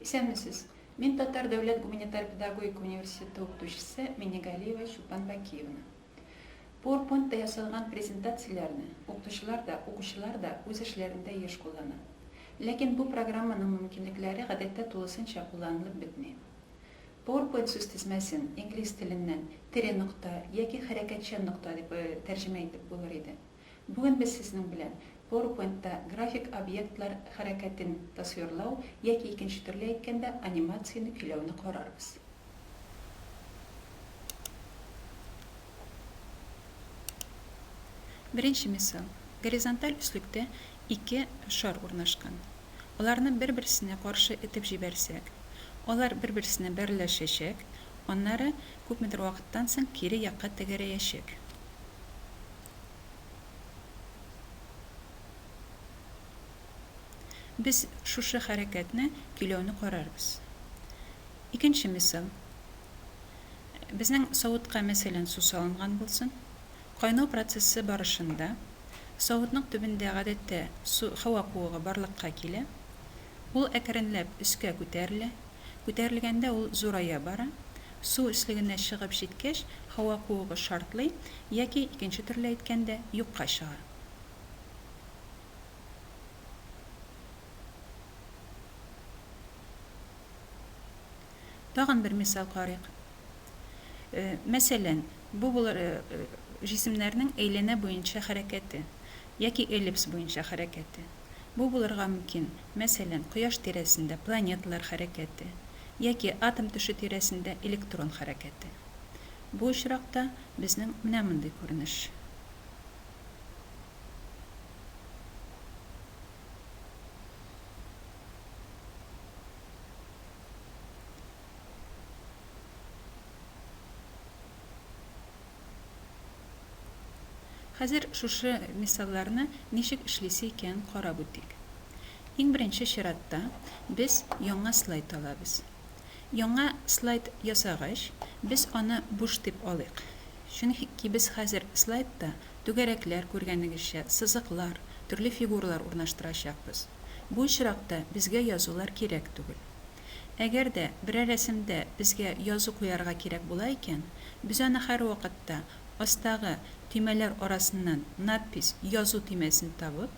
Исәнмесез! Мин Татар дәүләт гуманитар педагогика университеты укытучысы Миннегалиева Чулпан Бакиевна. PowerPoint-та ясалган презентацияләрне укытучылар да, укучылар да үз эшләрендә еш куллана. Ләкин бу программаның мөмкинлекләре гадәттә тулысынча кулланылып бетми. PowerPoint сүзтезмәсен инглиз теленнән тере нокта яки хәрәкәтчән нокта дип тәрҗемә итеп булыр иде. Бүген без сезнең белән PowerPoint-та график объектлар хәрәкәтен тасвирлау яки икенче төрле әйткәндә анимацияне көйләүне карарбыз. Беренче мисал. Горизонталь өслектә ике шар урнашкан. Аларны бер-берсенә каршы этеп җибәрсәк, алар бер-берсенә бәрелешәчәк, аннары күпмедер вакыттан соң кире якка тәгәрәячәк. Без шушы хәрәкәтне көйләүне карарбыз. Икенче мисал. Безнең савытка, мәсәлән, су салынган булсын. Кайнау процессы барышында савытның төбендә гадәттә су, һава куыгы барлыкка килә. Ул әкренләп өскә күтәрелә. Күтәрелгәндә ул зурая бара. Су өслегенә чыгып җиткәч, һава куыгы шартлый яки, икенче төрле әйткәндә, юкка чыга. Тагын бер мисал карыйк. Мәсәлән, бу булыр җисемнәрнең әйләнә буенча хәрәкәте яки эллипс буенча хәрәкәте. Бу булырга мөмкин, мәсәлән, Кояш тирәсендә планеталар хәрәкәте яки атом төше тирәсендә электрон хәрәкәте. Бу очракта безнең менә мондый күренеш. Хәзер шушы мисалларны ничек эшлисе икәнен карап үтик. Иң беренче чиратта без яңа слайд алабыз. Яңа слайд ясагач, без аны буш дип алыйк. Чөнки без хәзер слайдта түгәрәкләр, күргәнегезчә, сызыклар, төрле фигуралар урнаштырачакбыз. Бу очракта безгә язулар кирәк түгел. Әгәр дә берәр рәсемдә безгә язу куярга кирәк була икән, без аны һәрвакытта астагы төймәләр арасыннан Надпись, Язу төймәсен табып,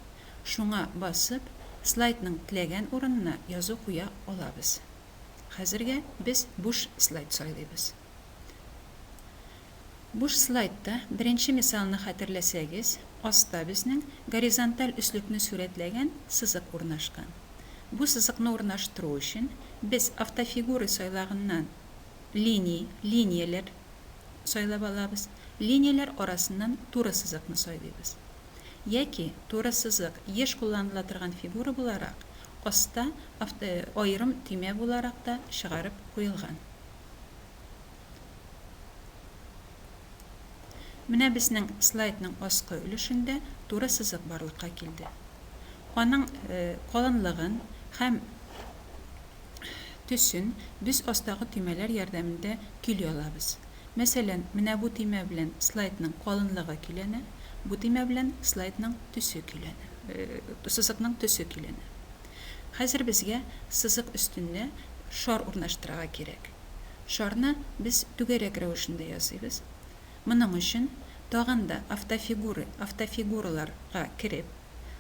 шуңа басып, слайдның теләгән урынына язу куя алабыз. Хәзергә без буш слайд сайлыйбыз. Буш слайдта беренче мисалны хәтерләсәгез, аста безнең горизонталь өслекне сурәтләгән сызык урнашкан. Бу сызыкны урнаштыру өчен без Автофигуры сайлагыннан Линии, Линияләр, сайлап алабыз, линияләр арасыннан туры сызыкны сайлыйбыз. Яки туры сызык еш кулланыла торган фигура буларак, аста аерым төймә буларак та чыгарып куелган. Менә безнең слайдның аскы өлешендә туры сызык барлыкка килде. Аның калынлыгын һәм төсен без астагы төймәләр ярдәмендә көйли алабыз. Мәсәлән, менә бу төймә белән слайдның калынлыгы көйләнә, бу төймә белән слайдның төсе көйләнә, сызыкның төсе көйләнә. Хәзер безгә сызык өстендә шар урнаштырырга кирәк. Шарны без түгәрәк рәвешендә ясыйбыз. Моның өчен тагын да Автофигуры, Автофигуралар га кереп,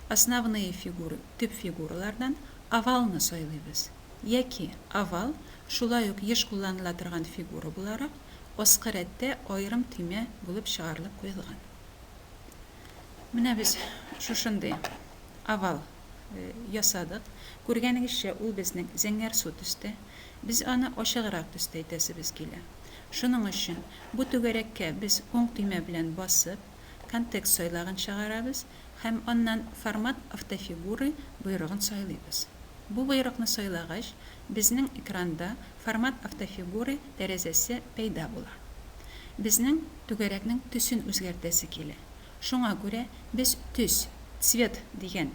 Основные фигуры, Төп фигуралардан овалны сайлыйбыз. Яки овал, шулай ук еш кулланыла торган фигура буларак, аскы рәттә аерым төймә булып чыгарылып куелган. Менә без шушындый овал ясадык. Күргәнегезчә, ул безнең зәңгәрсу төстә. Без аны ачыграк төстә итәсебез килә. Шуның өчен бу түгәрәккә без уң төймә белән басып, Контекст сайлагын чыгарабыз һәм аннан Формат автофигуры боерыгын сайлыйбыз. Бу боерыкны сайлагач, безнең экранда Формат автофигуры тәрәзәсе пәйда була. Безнең түгәрәкнең төсен үзгәртәсе килә. Шуңа күрә без төс, цвет, дигән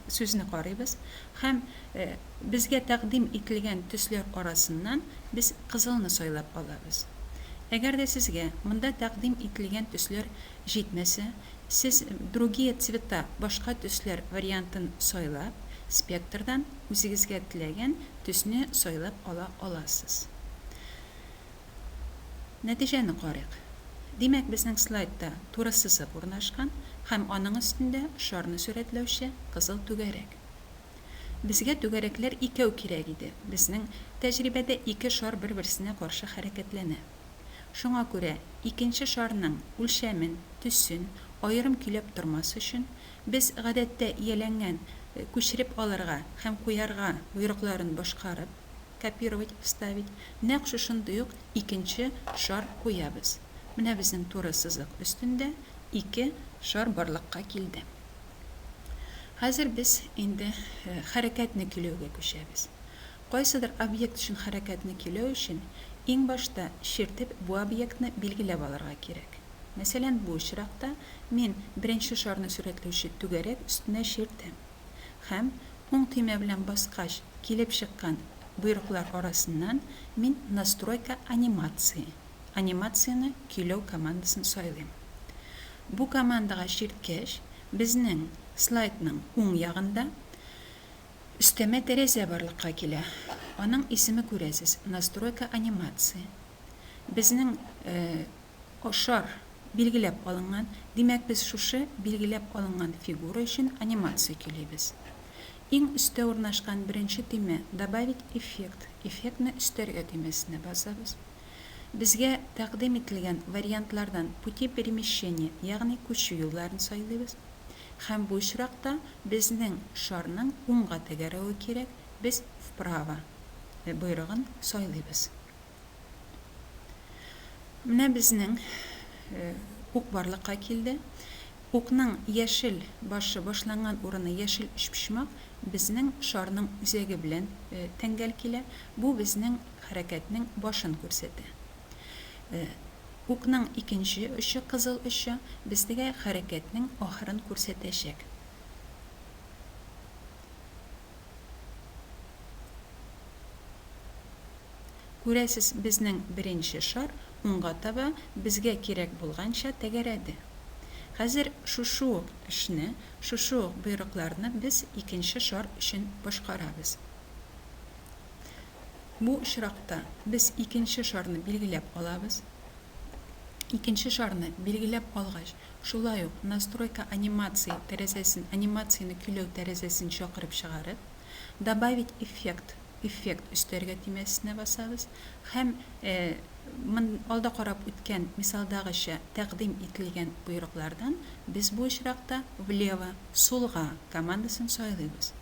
сүзне карыйбыз һәм безгә тәкъдим ителгән төсләр арасыннан без кызылны сайлап алабыз. Әгәр дә сезгә монда тәкъдим ителгән төсләр җитмәсә, сез Другие цвета, башка төсләр, вариантын сайлап, Спектрдан үзегезгә теләгән төсне сайлап ала аласыз. Нәтиҗәне карыйк. Димәк, безнең слайдта туры сызык урнашкан һәм аның өстендә шарны сурәтләүче кызыл түгәрәк. Безгә түгәрәкләр икәү кирәк иде, безнең тәҗрибәдә ике шар бер-берсенә каршы хәрәкәтләнә. Шуңа күрә икенче шарның үлчәмен, төсен аерым көйләп тормас өчен, без гадәттә ияләнгән күчереп алырга һәм куярга боерыкларын башкарып, копировать, вставить, нәкъ шушындый ук икенче шар куябыз. Менә безнең туры сызык өстендә ике шар барлыкка килде. Хәзер без инде хәрәкәтне көйләүгә күчәбез. Кайсыдыр объект өчен хәрәкәтне көйләү өчен, иң башта чиртеп бу объектны билгеләп алырга кирәк. Мәсәлән, бу очракта мин беренче шарны сурәтләүче түгәрәк өстенә чиртәм. Һәм уң төймә белән баскач килеп чыккан боерыклар арасыннан мин Настройка анимации, Анимацияне көйләү командасын сайлыйм. Бу командага чирткәч, безнең слайдның уң ягында өстәмә тәрәзә барлыкка килә. Аның исеме күрәсез, Настройка анимации. Безнең шар билгеләп алынган, димәк, без шушы билгеләп алынган фигура өчен анимация көйлибез. Иң өстә урнашкан беренче төймә Добавить эффект, Эффектны өстәргә төймәсенә басабыз. Безгә тәкъдим ителгән вариантлардан Пути перемещения, ягъни күчү юлларын сайлыйбыз. Һәм бу очракта безнең шарның уңга тәгәрәве кирәк, без Вправо боерыгын сайлыйбыз. Менә безнең ук барлыкка килде. Укның яшел башы башланган урыны яшел өчпочмак безнең шарның үзәге белән тәңгәл килә. Бу безнең хәрәкәтнең башын күрсәтә. Укның икенче очы, кызыл очы, безгә хәрәкәтнең ахырын күрсәтәчәк. Күрәсез, безнең беренче шар уңга таба безгә кирәк булганча тәгәрәде. Хәзер шушы ук эшне, шушы ук боерыкларны без икенче шар өчен башкарабыз. Бу очракта без икенче шарны билгеләп алабыз. Икенче шарны билгеләп алгач, шулай ук Настройка анимации тәрәзәсен, анимацияне көйләү тәрәзәсен чакырып чыгарып, Добавить эффект, эффект өстәргә төймәсенә басабыз һәм мон алда карап үткән мисалдагыча тәкъдим ителгән боерыклардан без бу очракта Влево, сулга, командасын сайлыйбыз.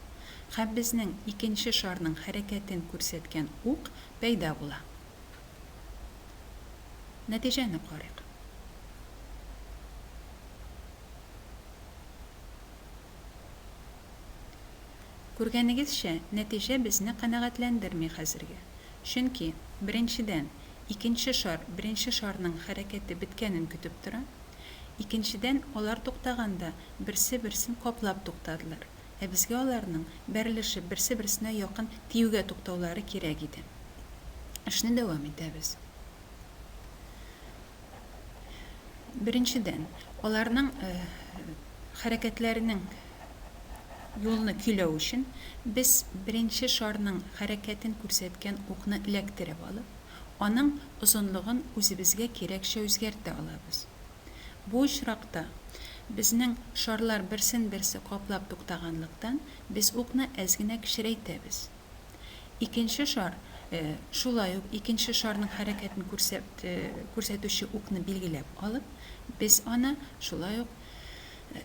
Һәм безнең икенче шарның хәрәкәтен күрсәткән ук пәйда була. Нәтиҗәне карыйк. Күргәнегезчә, нәтиҗә безне канәгатьләндерми хәзергә. Чөнки, беренчедән, икенче шар беренче шарның хәрәкәте беткәнен көтеп тора. Икенчедән, алар туктаганда берсе-берсен каплап туктадылар, ә безгә аларның, бәрелешеп, берсе-берсенә якын тиюгә туктаулары кирәк иде. Эшне дәвам итәбез. Беренчедән, аларның хәрәкәтләренең юлны көйләү өчен, без беренче шарның хәрәкәтен күрсәткән укны эләктереп алып, аның озынлыгын үзебезгә кирәкчә үзгәртә алабыз. Бу очракта безнең шарлар берсен-берсе каплап туктаганлыктан, без укны әз генә кечерәйтәбез. Икенче шар, шулай ук икенче шарның хәрәкәтен күрсәтүче укны билгеләп алып, без аны шулай ук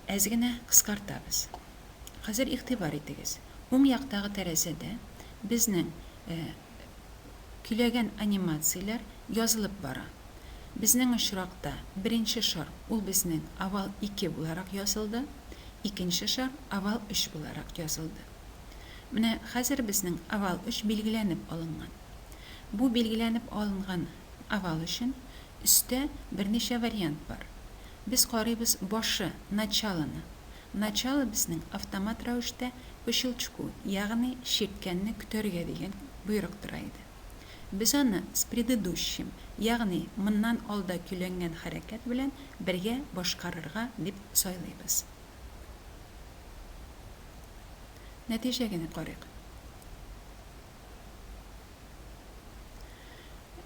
әз генә кыскартабыз. Хәзер игътибар итегез, уң яктагы тәрәзәдә безнең көйләгән анимацияләр язылып бара. Безнең очракта беренче шар ул безнең овал 2 буларак язылды, икенче шар овал 3 буларак язылды. Менә хәзер безнең овал өч билгеләнеп алынган. Бу билгеләнеп алынган овал өчен өстә берничә вариант бар. Без карыйбыз башы, началоны. Начало безнең автомат рәвештә по щелчку, ягъни чирткәнне көтәргә дигән боерык тора иде. Без аны с предыдущим, ягъни моннан алда көйләнгән хәрәкәт белән бергә башкарырга дип сайлыйбыз. Нәтиҗәгә карыйк.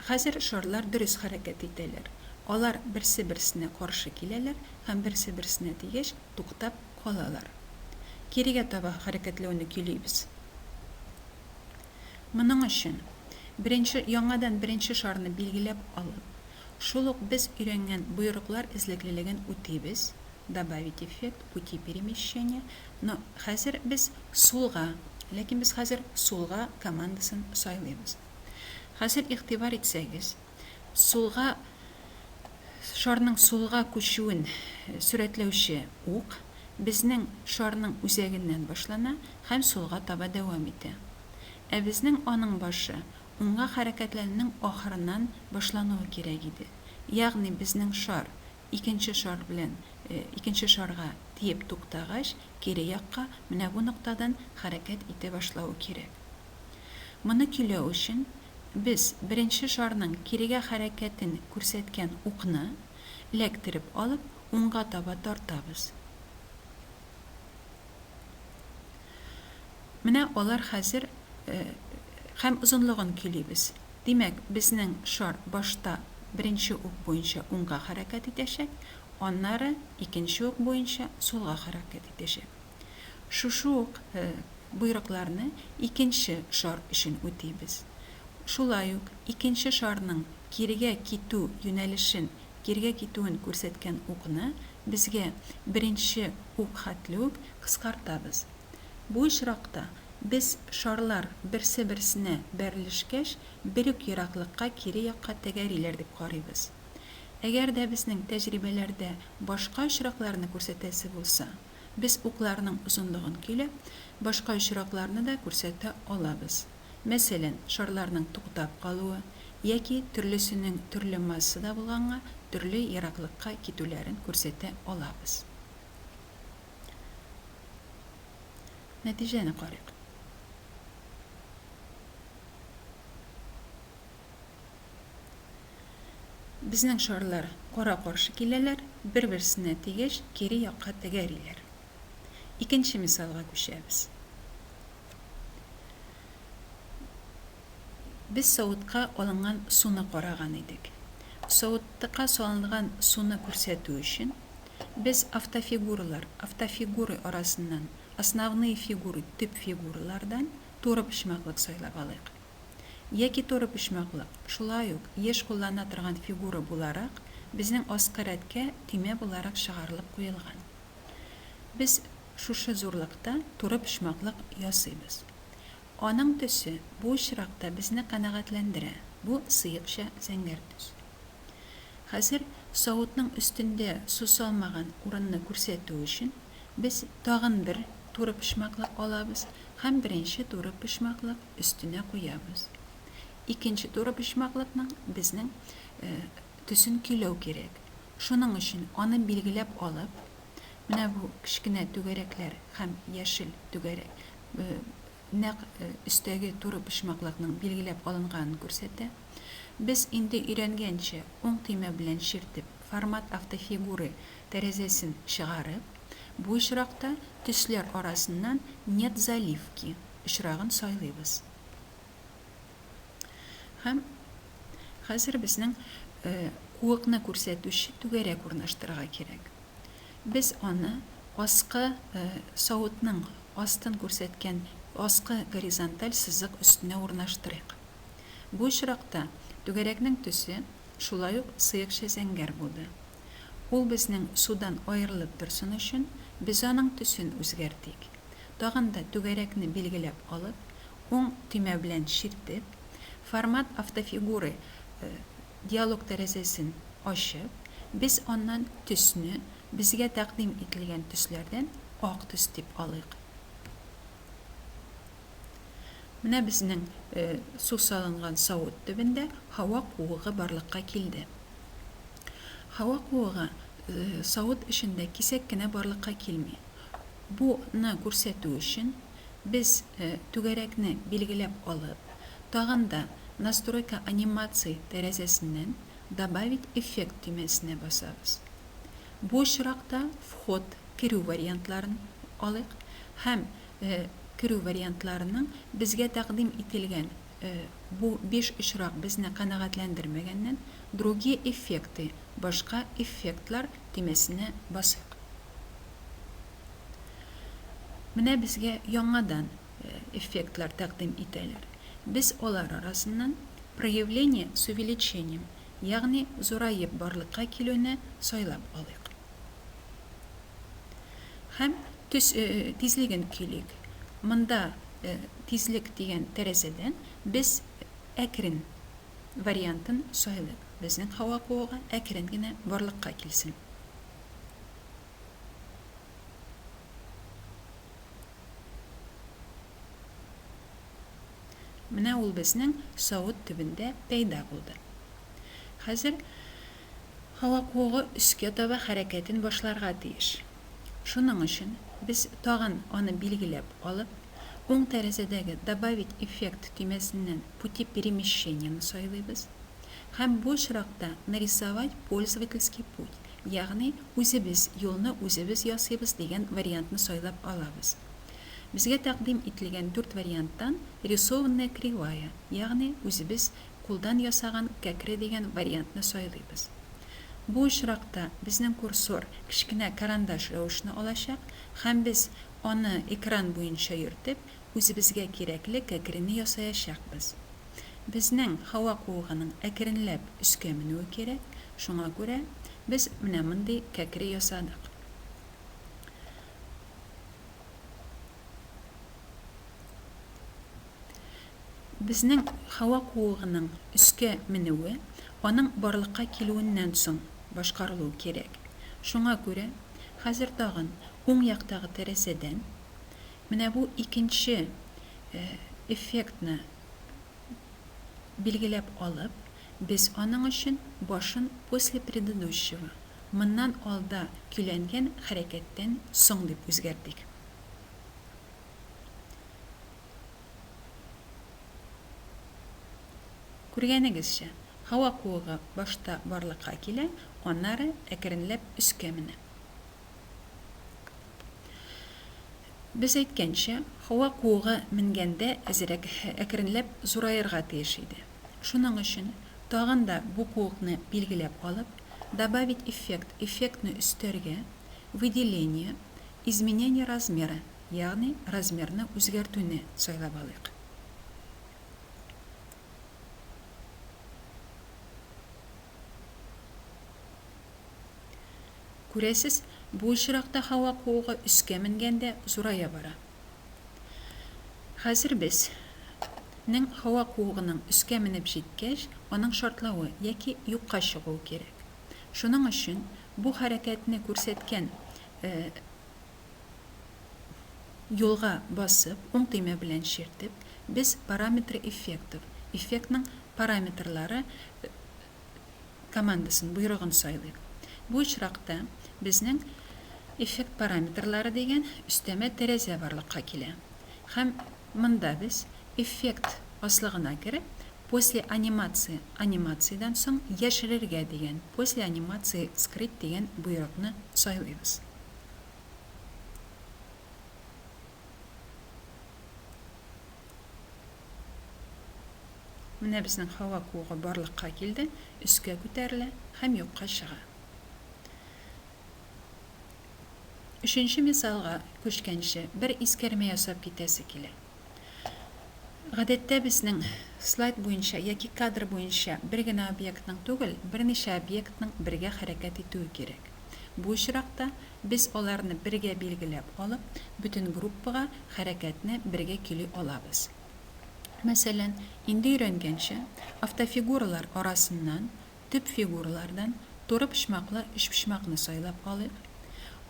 Хәзер шарлар дөрес хәрәкәт итәләр. Алар берсе-берсенә каршы киләләр һәм берсе-берсенә тигәч, туктап калалар. Кирегә таба хәрәкәтләүне көйлибез. Моның өчен беренче яңадан беренче шарны билгеләп алып, шул ук без өйрәнгән боерыклар эзлеклелеген үтибез, добавить эффект, пути перемещения, но хәзер без сулга, ләкин без хәзер сулга командасын сайлыйбыз. Хәзер игътибар итсәгез, сулга шарның сулга күчүен сурәтләүче ук безнең шарның үзәгеннән башлана һәм сулга таба дәвам итә. Ә безнең аның башы уңга хәрәкәтләнүнең ахырыннан башлануы кирәк иде. Ягъни безнең шар икенче шар белән икенче шарга тиеп туктагач, кире якка менә бу ноктадан хәрәкәт итә башлавы кирәк. Моны көйләү өчен без беренче шарның кирегә хәрәкәтен күрсәткән укны, эләктереп алып, уңга таба тартабыз. Менә алар хәзер һәм озынлыгын көйлибез. Димәк, безнең шар башта беренче ук буенча уңга хәрәкәт итәчәк, аннары икенче ук буенча сулга хәрәкәт итәчәк. Шушы ук боерыкларны икенче шар өчен үтибез. Шулай ук икенче шарның кирегә китү юнәлешен, кирегә китүен күрсәткән укны безгә беренче ук хәтле үк кыскартабыз. Бу очракта без шарлар берсе-берсенә бәрелешкәч, бер үк ераклыкка кире якка тәгәриләр дип карыйбыз. Әгәр дә безнең тәҗрибәләрдә башка очракларны күрсәтәсе булса, без укларның озынлыгын көйләп, башка очракларны да күрсәтә алабыз. Мәсәлән, шарларның туктап калуы яки төрлесенең төрле массада булганга төрле ераклыкка китүләрен күрсәтә алабыз. Нәтиҗәне карыйк. Безнең шарлар кара-каршы киләләр, бер-берсенә тигәч, кире якка тәгәриләр. Икенче мисалга күчәбез. Без савытка алынган суны караган идек. Савытка салынган суны күрсәтү өчен, без автофигуралар, автофигуры арасыннан основные фигуры, төп фигуралардан турыпочмаклык сайлап алыйк. Яки турыпочмаклык, шулай ук еш куллана торган фигура буларак, безнең аскы рәткә төймә буларак чыгарылып куелган. Без шушы зурлыкта турыпочмаклык ясыйбыз. Аның төсе бу очракта безне канәгатьләндерә, бу сыекча зәңгәр төс. Хәзер савытның өстендә су салмаган урынны күрсәтү өчен без тагын бер турыпочмаклык алабыз һәм беренче турыпочмаклык өстенә куябыз. Икенче турыпочмаклыкның безнең төсен көйләү кирәк. Шуның өчен аны билгеләп алып, менә бу кечкенә түгәрәкләр һәм яшел түгәрәк нәкъ өстәге турыпочмаклыкның билгеләп алынганын күрсәтә. Без инде өйрәнгәнчә, уң төймә белән чиртеп, Формат автофигуры тәрәзәсен чыгарып, бу очракта төсләр арасыннан Нет заливки очрагын сайлыйбыз. Һәм хәзер безнең куыкны күрсәтүче түгәрәк урнаштырырга кирәк. Без аны аскы савытның астын күрсәткән аскы горизонталь сызык өстенә урнаштырыйк. Бу очракта түгәрәкнең төсе шулай ук сыекча зәңгәр булды. Ул безнең судан аерылып торсын өчен, без аның төсен үзгәртик. Тагын да түгәрәкне билгеләп алып, уң төймә белән чиртеп, Формат автофигуры диалог тәрәзәсен ачып, без аннан төсне, безгә тәкъдим ителгән төсләрдән ак төс дип алыйк. Менә безнең су салынган савыт төбендә һава куыгы барлыкка килде. Һава куыгы савыт эчендә кисәк кенә барлыкка килми. Бу ны күрсәтү өчен без түгәрәкне билгеләп алып, тагын да Настройка анимации тәрәзәсеннән Добавить эффект төймәсенә басабыз. Бу очракта Вход, керү вариантларын алыйк һәм. керү вариантларының безгә тәкъдим ителгән бу биш очрак безне канәгатьләндермәгәннән, Другие эффекты, Башка эффектлар төймәсенә басыйк. Менә безгә яңадан эффектлар тәкъдим итәләр. Без алар арасыннан Проявление с увеличением, ягъни зураеп барлыкка килүне сайлап алыйк. Һәм төс тизлеген көйлик. Монда тизлек дигән тәрәзәдән без әкрен вариантын сайлыйк. Безнең һава куыгы әкрен генә барлыкка килсен. Менә ул безнең савыт төбендә пәйда булды. Хәзер һава куыгы өскә таба хәрәкәтен башларга тиеш. Шуның өчен без тагын аны билгеләп алып, уң тәрәзәдәге Добавить эффект төймәсеннән Пути перемещения-ны сайлыйбыз. Һәм бу очракта Нарисовать пользовательский путь, ягъни үзебез юлны үзебез ясыйбыз дигән вариантны сайлап алабыз. Безгә тәкъдим ителгән дүрт варианттан Рисованная кривая, ягъни үзебез кулдан ясаган кәкре дигән вариантны сайлыйбыз. Бу очракта безнең курсор кечкенә карандаш рәвешне алачак һәм без аны экран буенча йөртеп, үзебезгә кирәкле кәкрене ясаячакбыз. Безнең һава куыгының әкренләп өскә менүе кирәк, шуңа күрә без менә мондый кәкре ясадык. Безнең һава куыгының өскә менүе аның барлыкка килүеннән соң башкарылуы кирәк. Шуңа күрә хәзер тагын уң яктагы тәрәзәдән менә бу икенче эффектны билгеләп алып, без аның өчен башын после предыдущего, моннан алда көйләнгән хәрәкәттән соң дип үзгәртик. Күргәнегезчә, һава куыгы башта барлыкка килә, аннары әкренләп өскә менә. Без әйткәнчә, һава куыгы менгәндә әзрәк, әкренләп зураерга тиеш иде. Шуның өчен, тагын да бу куыкны билгеләп алып, Добавить эффект, эффектны өстәргә, Выделение, Изменение размера, ягъни размерны үзгәртүне сайлап алыйк. Күрәсез, бу очракта һава куыгы өскә менгәндә зурая бара. Хәзер без нең һава куыгының өскә менеп җиткәч, аның шартлавы яки юкка чыгуы кирәк. Шуның өчен бу хәрәкәтне күрсәткән юлга басып, уң төймә белән чиртеп, без Параметры эффектов, эффектның параметрлары, командасын, боерыгын сайлыйк. Бу очракта безнең Эффект параметрлары дигән өстәмә тәрәзә барлыкка килә. Һәм монда без Эффект аслыгына кереп, После анимации, анимациядән соң яшерергә дигән, После анимации скрыть дигән боерыкны сайлыйбыз. Менә безнең һава куыгы барлыкка килде, өскә күтәрелә һәм юкка чыга. Өченче мисалга күчкәнче, бер искәрмә ясап китәсе килә. Гадәттә безнең слайд буенча яки кадр буенча бер генә объектның түгел, берничә объектның бергә хәрәкәт итүе кирәк. Бу очракта без аларны бергә билгеләп алып, бөтен группага хәрәкәтне бергә көйли алабыз. Мәсәлән, инде өйрәнгәнчә, автофигуралар арасыннан төп фигуралардан турыпочмаклы өчпочмакны сайлап алыйк.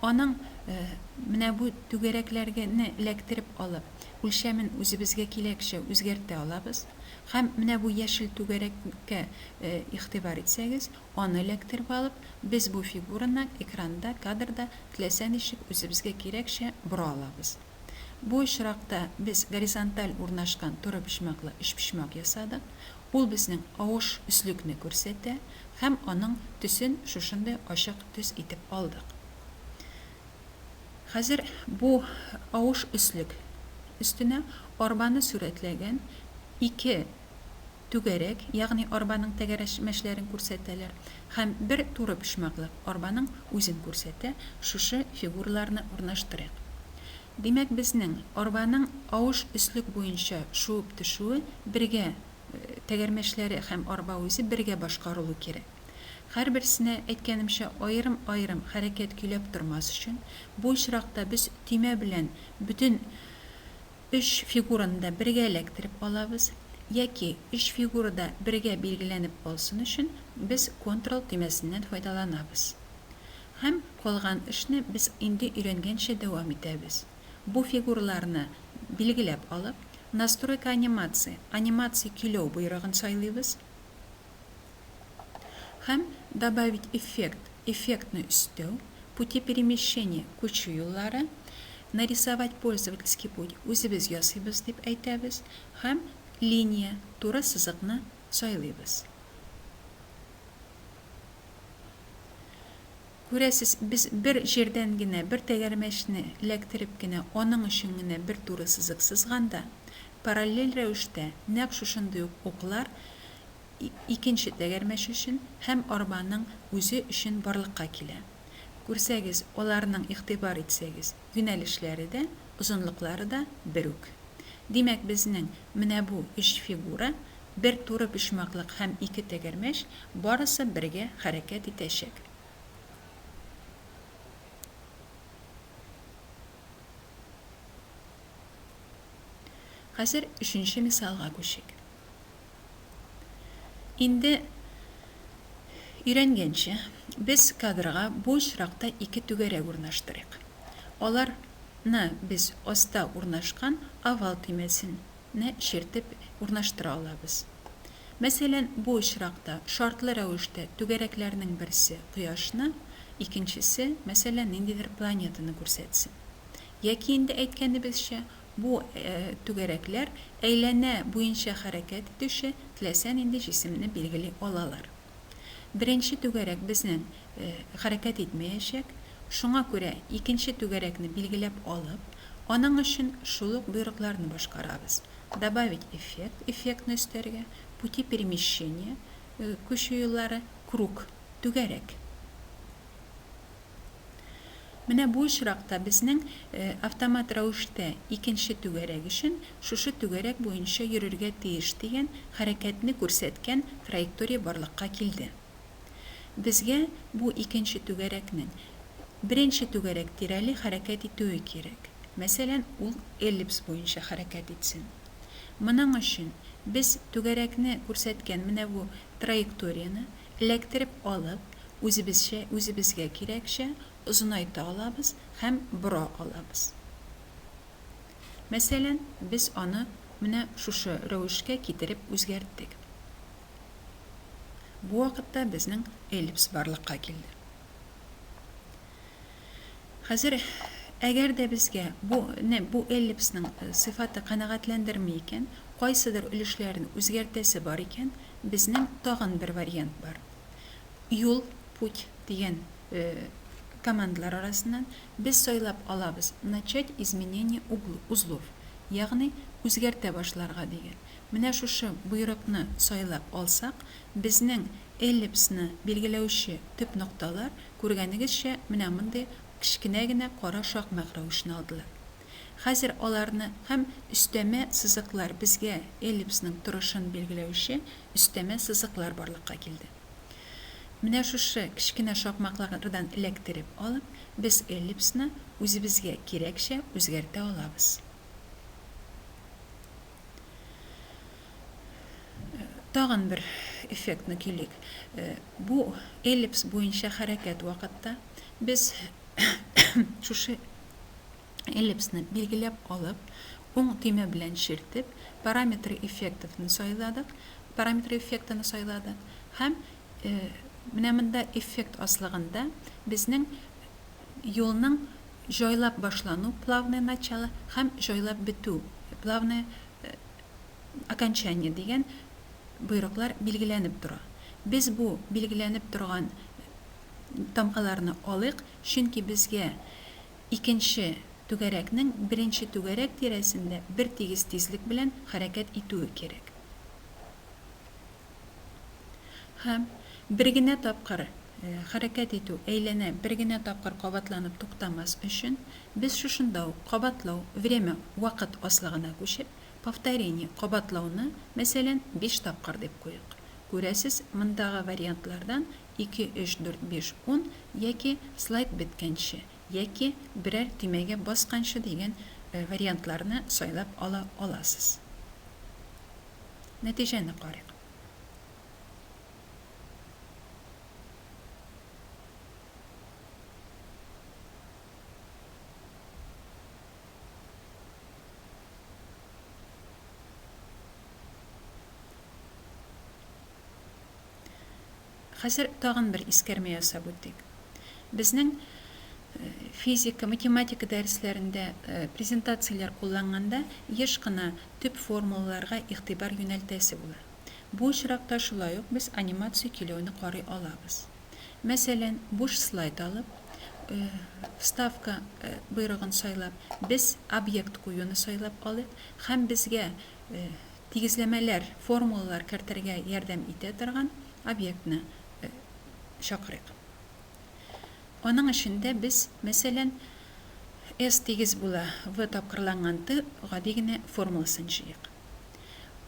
Аның менә бу түгәрәкләргене эләктереп алып, үлчәмен үзебезгә киләкчә үзгәртә алабыз. Һәм менә бу яшел түгәрәккә игътибар итсәгез, аны эләктереп алып, без бу фигураны экранда, кадрда теләсә ничек үзебезгә кирәкчә бора алабыз. Бу очракта без горизонталь урнашкан турыпочмаклы өчпочмак ясадык. Ул безнең авыш өслекне күрсәтә һәм аның төсен шушындый ачык төс итеп алдык. Хәзер бу авыш өслек өстенә арбаны сурәтләгән ике түгәрәк, ягъни арбаның тәгәрмәчләрен күрсәтәләр, һәм бер туры почмаклык, арбаның үзен күрсәтә, шушы фигураларны урнаштырыйк. Димәк, безнең арбаның авыш өслек буенча шуып төшүе бергә, тәгәрмәчләре һәм арба үзе бергә башкарылу кирәк. Һәрберсенә, әйткәнемчә, аерым-аерым хәрәкәт көйләп тормас өчен, бу очракта без төймә белән бөтен өч фигураны да бергә эләктереп алабыз, яки өч фигура да бергә билгеләнеп алсын өчен без Ctrl төймәсеннән файдаланабыз. Һәм калган эшне без инде өйрәнгәнчә дәвам итәбез. Бу фигураларны билгеләп алып, Настройка анимации, Анимация көйләү боерыгын сайлыйбыз. Һәм Добавить эффект, Эффектны өстәү, Пути перемещения, Күчү юллары, Нарисовать пользовательский путь, Үзебез ясыйбыз дип әйтәбез, һәм Линия, Туры сызыкны сайлыйбыз. Күрәсез, без бер җирдән генә, бер тәгәрмәчне эләктереп кенә, аның өчен генә бер туры сызык сызганда, параллель рәвештә нәкъ шушындый ук уклар икенче тәгәрмәч өчен һәм арбаның үзе өчен барлыкка килә. Күрсәгез, аларның, игътибар итсәгез, юнәлешләре дә, озынлыклары да бер үк. Димәк, безнең менә бу өч фигура, бер туры почмаклык һәм ике тәгәрмәч, барысы бергә хәрәкәт итәчәк. Хәзер өченче мисалга күчик. Инде өйрәнгәнчә, без кадрга бу очракта ике түгәрәк урнаштырыйк. Алар ны без аста урнашкан овал төймәсен нә чиртеп урнаштыра алабыз. Мәсәлән, бу очракта шартлы рәвештә түгәрәкләрнең берсе Кояшны, икенчесе, мәсәлән, ниндидер планетаны күрсәтсен. Яки инде әйткәнебезчә, бу түгәрәкләр әйләнә буенча хәрәкәт итүче теләсә нинди җисемне билгели алалар. Беренче түгәрәк безнең хәрәкәт итмәячәк, шуңа күрә икенче түгәрәкне билгеләп алып, аның өчен шул ук боерыкларны башкарабыз, добавить эффект, эффектны өстәргә, пути перемещения, күчү юллары, круг, түгәрәк. Менә бу очракта безнең автомат рәвештә икенче түгәрәк өчен шушы түгәрәк буенча йөрергә тиеш дигән хәрәкәтне күрсәткән траектория барлыкка килде. Безгә бу икенче түгәрәкнең беренче түгәрәк тирәли хәрәкәт итүе кирәк. Мәсәлән, ул эллипс буенча хәрәкәт итсен. Моның өчен без түгәрәкне күрсәткән менә бу траекторияне эләктереп алып, үзебезчә, үзебезгә кирәкчә озынайта алабыз һәм бора алабыз. Мәсәлән, без аны менә шушы рәвешкә китереп үзгәрттек. Бу вакытта безнең эллипс барлыкка килде. Хәзер, әгәр дә безгә бу, не, бу эллипсның сыйфаты канәгатьләндерми икән, кайсыдыр өлешләрен үзгәртәсе бар икән, безнең тагын бер вариант бар. Юл, путь, дигән командалар арасыннан без сайлап алабыз Начать изменение узлов, ягъни үзгәртә башларга дигән. Менә шушы боерыкны сайлап алсак, безнең эллипсны билгеләүче төп нокталар, күргәнегезчә, менә мондый кечкенә генә кара шакмак рәвешен алдылар. Хәзер аларны һәм өстәмә сызыклар безгә эллипсның торышын билгеләүче өстәмә сызыклар барлыкка килде. Менә шушы кечкенә шакмаклардан эләктереп алып, без эллипсны үзебезгә кирәкчә үзгәртә алабыз. Тагын бер эффектны көйлик. Бу эллипс буенча хәрәкәт вакытта без шушы эллипсны билгеләп алып, уң төймә белән чиртеп, параметры эффектовны сайладык, параметры эффектыны сайладык һәм менә монда эффект аслыгында безнең юлның җайлап башлану, плавное начало, һәм җайлап бетү, плавное окончание дигән боерыклар билгеләнеп тора. Без бу билгеләнеп торган тамгаларны алыйк, чөнки безгә икенче Түгәрәкнең беренче түгәрәк тирәсендә бертигез тизлек белән хәрәкәт итүе кирәк. Һәм бер генә тапкыр хәрәкәт итү әйләнә бер генә тапкыр кабатланып туктамас өчен, без шушында ук кабатлау, время, вакыт аслыгына күчеп, повторение, кабатлауны, мәсәлән, биш тапкыр дип куйыйк. Күрәсез, мондагы вариантлардан ике, өч, дүрт, биш, ун яки слайд беткәнче, яки берәр төймәгә басканчы дигән вариантларны сайлап ала аласыз. Нәтиҗәне карыйк. Хәзер тагын бер искәрмә ясап үтик. Безнең физика, математика дәресләрендә презентацияләр кулланганда еш кына төп формулаларга игътибар юнәлтәсе була. Бу очракта шулай ук без анимация көйләүне карый алабыз. Мәсәлән, буш слайд алып, вставка боерыгын сайлап, без объект куюны сайлап алыйк һәм безгә тигезләмәләр, формулалар кертергә ярдәм итә торган объектны чакырыйк. Аның эчендә без, мәсәлән, S тигез була V тапкырланган T гади генә формуласын җыйыйк.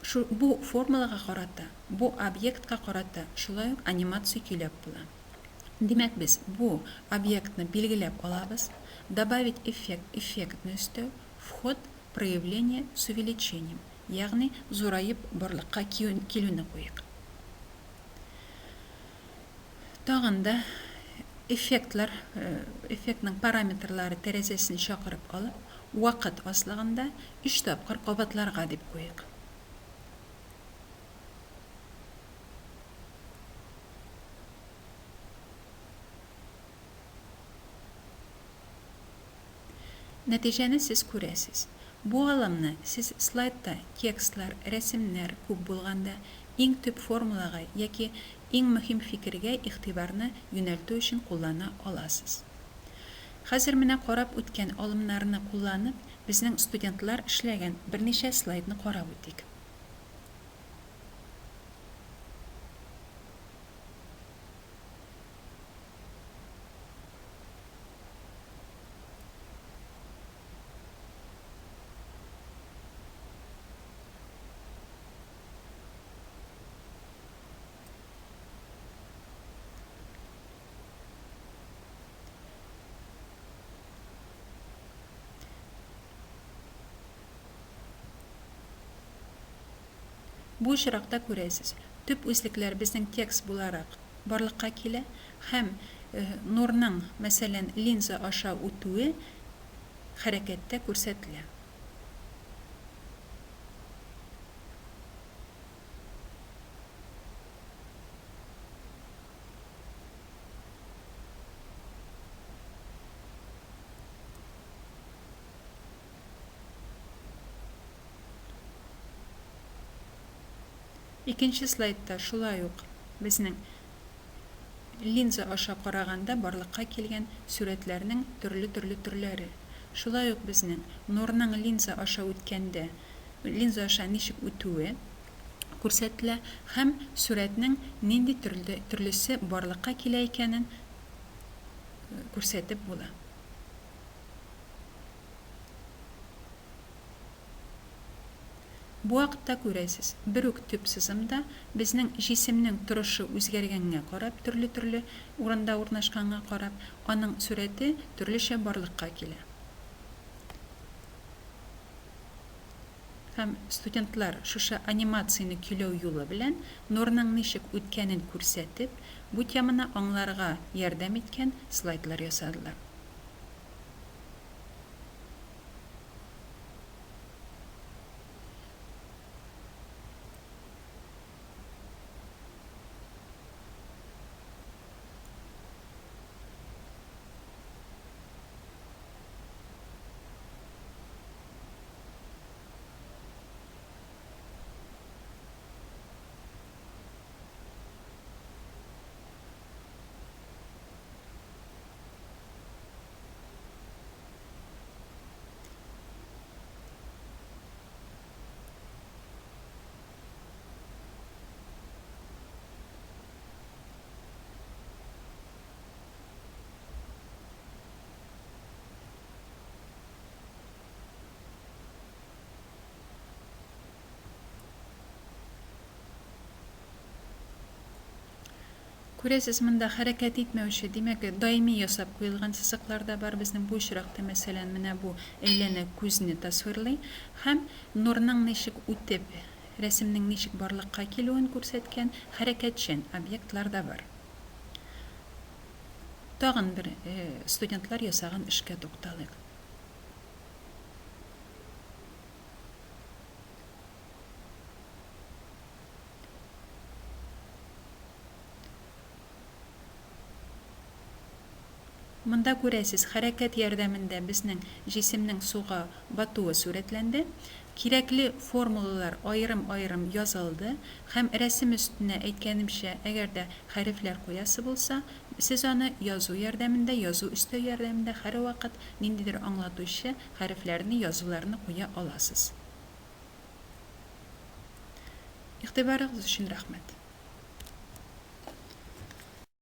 Шу, бу формулага карата, бу объектка карата шулай ук анимация көйләп була. Димәк, без бу объектны билгеләп алабыз, добавить эффект, эффектны өстәү, вход, проявление с увеличением, ягъни зураеп барлыкка килүне куйыйк. Тагын да эффектлар, эффектның параметрлары тәрәзәсен чакырып алып, вакыт аслыгында өч тапкыр кабатларга дип куйыйк. Нәтиҗәне сез күрәсез. Бу алымны сез слайдта текстлар, рәсемнәр күп булганда, иң төп формулага яки иң мөһим фикергә игътибарны юнәлтү өчен куллана аласыз. Хәзер менә карап үткән алымнарны кулланып, безнең студентлар эшләгән берничә слайдны карап үтик. Бу очракта күрәсез, төп үзлекләр безнең текст буларак барлыкка килә һәм нурның, мәсәлән, линза аша үтүе хәрәкәттә күрсәтелә. Икенче слайдта шулай ук безнең линза аша караганда барлыкка килгән сурәтләрнең төрле-төрле төрләре. Шулай ук безнең нурның линза аша үткәндә, линза аша ничек үтүе күрсәтелә һәм сурәтнең нинди төрле төрлесе барлыкка килә икәнен күрсәтеп була. Бу вакытта күрәсез, бер үк төп сызымда безнең җисемнең торышы үзгәргәнгә карап, төрле-төрле урында урнашканга карап, аның сурәте төрлечә барлыкка килә. Һәм студентлар шушы анимацияне көйләү юлы белән нурның ничек үткәнен күрсәтеп, бу теманы аңларга ярдәм иткән слайдлар ясадылар. Күрәсез, монда хәрәкәт итмәүче, димәк, даими ясап куелган сызыклар да бар. Безнең бу очракта, мәсәлән, менә бу әйләнә күзне тасвирлый һәм нурның ничек үтеп, рәсемнең ничек барлыкка килүен күрсәткән хәрәкәтчән объектлар да бар. Тагын бер студентлар ясаган эшкә тукталыйк. Монда күрәсез, хәрәкәт ярдәмендә безнең җисемнең суга батуы сурәтләнде. Кирәкле формулалар аерым-аерым язылды һәм рәсем өстенә, әйткәнемчә, әгәр дә хәрефләр куясы булса, сез аны язу ярдәмендә, язу өстәү ярдәмендә һәрвакыт ниндидер аңлатучы хәрефләрне, язуларны куя аласыз. Игътибарыгыз өчен рәхмәт.